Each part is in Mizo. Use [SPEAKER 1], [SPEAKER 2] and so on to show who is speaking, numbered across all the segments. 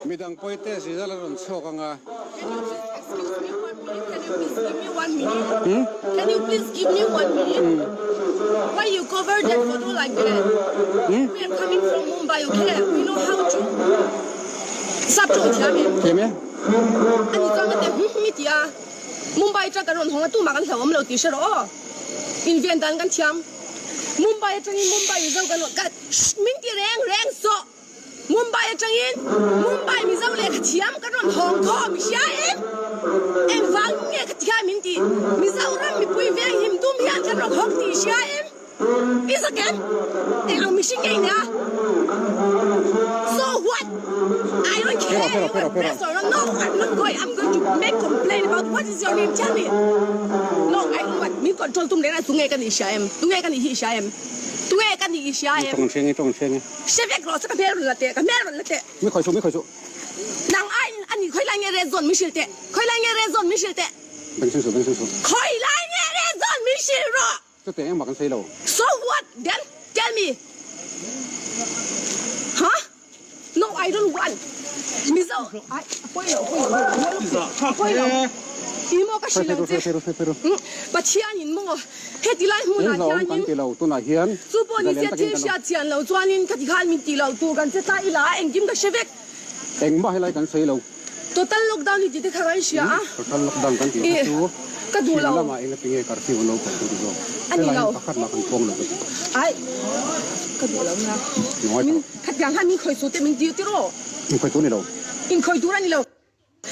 [SPEAKER 1] Midang pawi te result a rawn chhuak ang a.
[SPEAKER 2] Can you please excuse me one minute? Can you please give me one minute? Can you please give me one minute? Why you cover that photo like that? We are coming from Mumbai, okay? We know how to Sap tawng thiam em?
[SPEAKER 1] Thiam e.
[SPEAKER 2] Ani chuan ka ti hum hum i ti a. Mumbai atang kan rawn hawng a tumah kan hlauhawm lo tih hre rawh aw. Inven dan kan thiam. Mumbai atangin Mumbai Mizo kan rawn ka min ti reng reng sawh. Mumbai atangin Mumbai Mizo lehkha thiam kan rawn hawng khawm i hria em? Engvang nge ka ti kha min ti? Mizoram mipui veng him tum hian kan rawn hawng tih i hria em? I zak em? Eng ang mihring nge i nia? So what? I don't care you are press or not. No, I'm not going. I'm going to make complaint about what is your name? Tell me. No, I don't want. Min control tum reng a tunge ka nih i hria em? Tunge ka nih hi i hria em? Tunge ka nih i hria em?
[SPEAKER 1] Tawng hreng i, tawng hreng i.
[SPEAKER 2] Hre vek rawh se ka hmel rawn la teh, ka hmel rawn la teh.
[SPEAKER 1] Mi khawi suh, mi khawi suh.
[SPEAKER 2] Nang aiin a ni khawi lai nge red zone min hrilh teh, khawi lai nge red zone min hrilh teh.
[SPEAKER 1] Beng seng suh, beng seng suh.
[SPEAKER 2] Khawi lai nge red zone min hrilh rawh.
[SPEAKER 1] Chuteh engmah kan sawi lo.
[SPEAKER 2] So what then? Tell me. Huh? No, I don't want. Mizo, ai, a pawi lo, a pawi lo, a pawi lo. I maw ka hrilh ang che. Pathian in maw heti lai hmunah hianin chu pawh ni se thil hriat chian lo chuanin ka ti khan min tih loh tur kan che ta ila a engkim ka hre vek.
[SPEAKER 1] Engmah helai kan sawi lo.
[SPEAKER 2] Total lockdown hi tih te kha kan hria a.
[SPEAKER 1] Total lockdown kan tih kha chu
[SPEAKER 2] ka duh lo.
[SPEAKER 1] Chhim lamah engati nge curfew an lo kalh kan ti zawk.
[SPEAKER 2] A ni
[SPEAKER 1] Helai
[SPEAKER 2] lo.
[SPEAKER 1] hi pakhat mah kan pawng lo ka ti.
[SPEAKER 2] Ai ka duh lo nia.
[SPEAKER 1] Ngawi tak.
[SPEAKER 2] Khatiang khan min khawi su te min ti tir aw.
[SPEAKER 1] In khawi tur a ni lo.
[SPEAKER 2] In khawi tur a ni lo.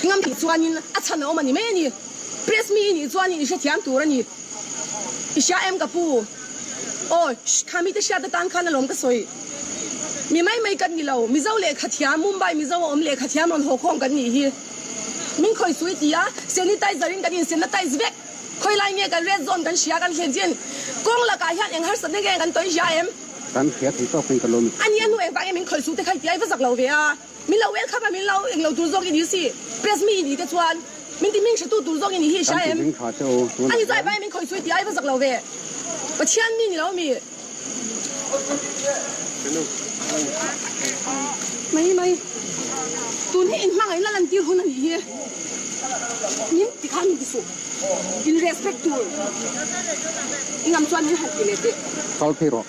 [SPEAKER 2] Ngam tih chuanin a chhan a awm a ni mai a ni. Press mi i nih chuanin i hrethiam tur a ni. I hria em ka pu? Aw, kha mite hriat atan khan alawm ka sawi. Mi mai mai kan ni lo. Mizo lehkha thiam, Mumbai Mizo a awm lehkha thiam rawn haw khawm kan nih hi. Min khawi sui ti a, sanitizer in kan insanitize vek. Khawi lai nge kan red zone kan hria kan thlen chin. Kawng lakah hian eng harsatna nge kan tawi hria em?
[SPEAKER 1] Kan hria thei tawk in ka lo mi.
[SPEAKER 2] A nia hnu engvang nge min khawi su te kha i ti a, i va zak lo ve a. Min lo welcome a, min lo englo tur zawk i ni si. Press mi i ni te chuan min ti hming hretu tur zawk i ni hi i hria
[SPEAKER 1] Kan ti
[SPEAKER 2] em?
[SPEAKER 1] hming tha che u tunah
[SPEAKER 2] A ni chuan
[SPEAKER 1] hian.
[SPEAKER 2] engvang nge min khawi su i ti a, i va zak lo ve. Pathian mi ni lo mi. Mai mai. Tun hi inhmangaihna lantir hun a nih hi. Min ti khan min ti suh. In respect tur. I ngam chuan min han ti leh teh.
[SPEAKER 1] Kal phei rawh.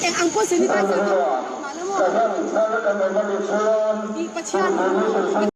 [SPEAKER 2] Eng ang pawh sanitizer kha hmang la maw? I Pathian.